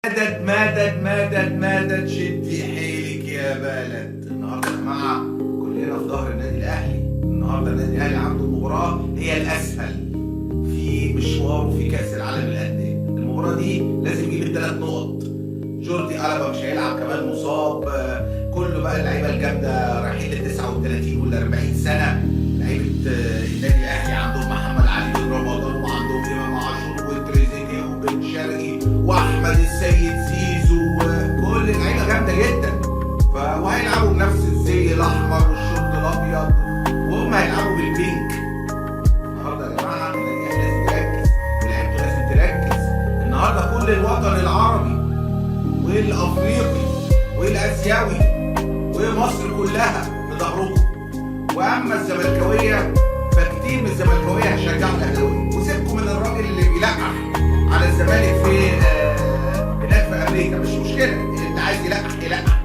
مدد مدد مدد مدد، شدي حيلك يا بلد. النهارده يا جماعة كلنا في ظهر النادي الاهلي. النهارده النادي الاهلي عنده مباراة هي الاسهل في مشواره في كاس العالم للانديه. المباراة دي لازم يجيب الثلاث نقط. جوردي ألبا مش هيلعب، كمان مصاب. كله بقى اللعيبة الجامدة رايحين ل 39 ولا 40 سنة. لعيبة النادي الاهلي عندهم محمد علي بن رمضان، وعندهم امام عاشور وتريزيجيه وبن شرقي واحمد السيد زيزو، وكل اللعيبة جامدة جدا. وهيلعبوا بنفس الزي الاحمر والشورت الابيض، وهم هيلعبوا بال pink. النهارده يا جماعة النادي الاهلي لازم يركز، ولاعيبته لازم تركز. النهارده كل الوطن العربي والافريقي والاسيوي ومصر كلها في ظهركم. واما الزملكاويه فكتير من الزملكاويه هيشجعوا الاهلاويه، وسيبكم من الراجل اللي بيلقح على الزمالك في هناك في امريكا. مش مشكله، اللي عايز يلقح يلقح.